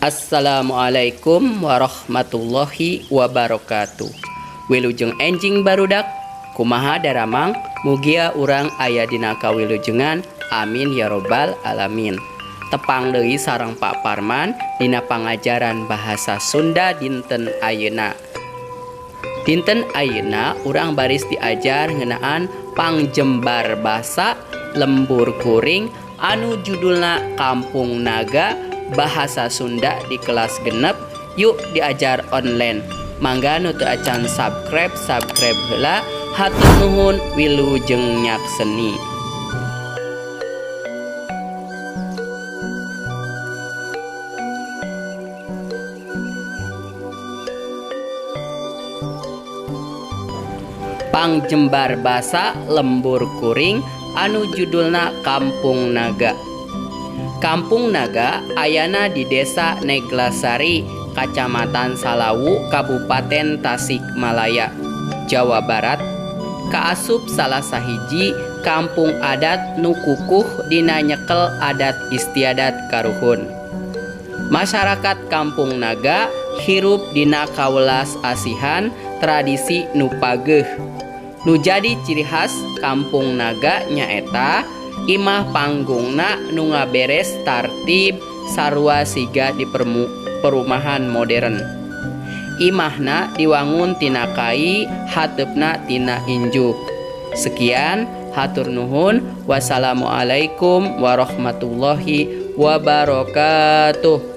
Assalamualaikum warahmatullahi wabarakatuh. Wilujeng enjing barudak, kumaha daramang, mugia urang aya dina kawilujengan, amin ya robbal alamin. Tepang deui sareng Pak Parman dina pangajaran bahasa Sunda dinten ayeuna. Dinten ayeuna urang baris diajar ngeunaan pangjembar basa lembur kuring anu judulna Kampung Naga bahasa Sunda di kelas 6. Yuk diajar online. Mangga nu teu acan subscribe, subscribe heula. Hatur nuhun, wilujeng nyakseni. Pangjembar basa lembur kuring anu judulna Kampung Naga. Kampung Naga ayana di Desa Neglasari, Kacamatan Salawu, Kabupaten Tasikmalaya, Jawa Barat. Kaasup salah sahiji kampung adat nu kukuh dina nyekel adat istiadat karuhun. Masyarakat Kampung Naga hirup dina kawelas asihan tradisi nu pageuh. Nu jadi ciri khas Kampung Naga nyaeta imah panggungna nu ngaberes tartib sarua siga di perumahan modern. Imahna diwangun tina kai, hateupna tina injuk. Sekian, hatur nuhun. Wassalamualaikum warahmatullahi wabarakatuh.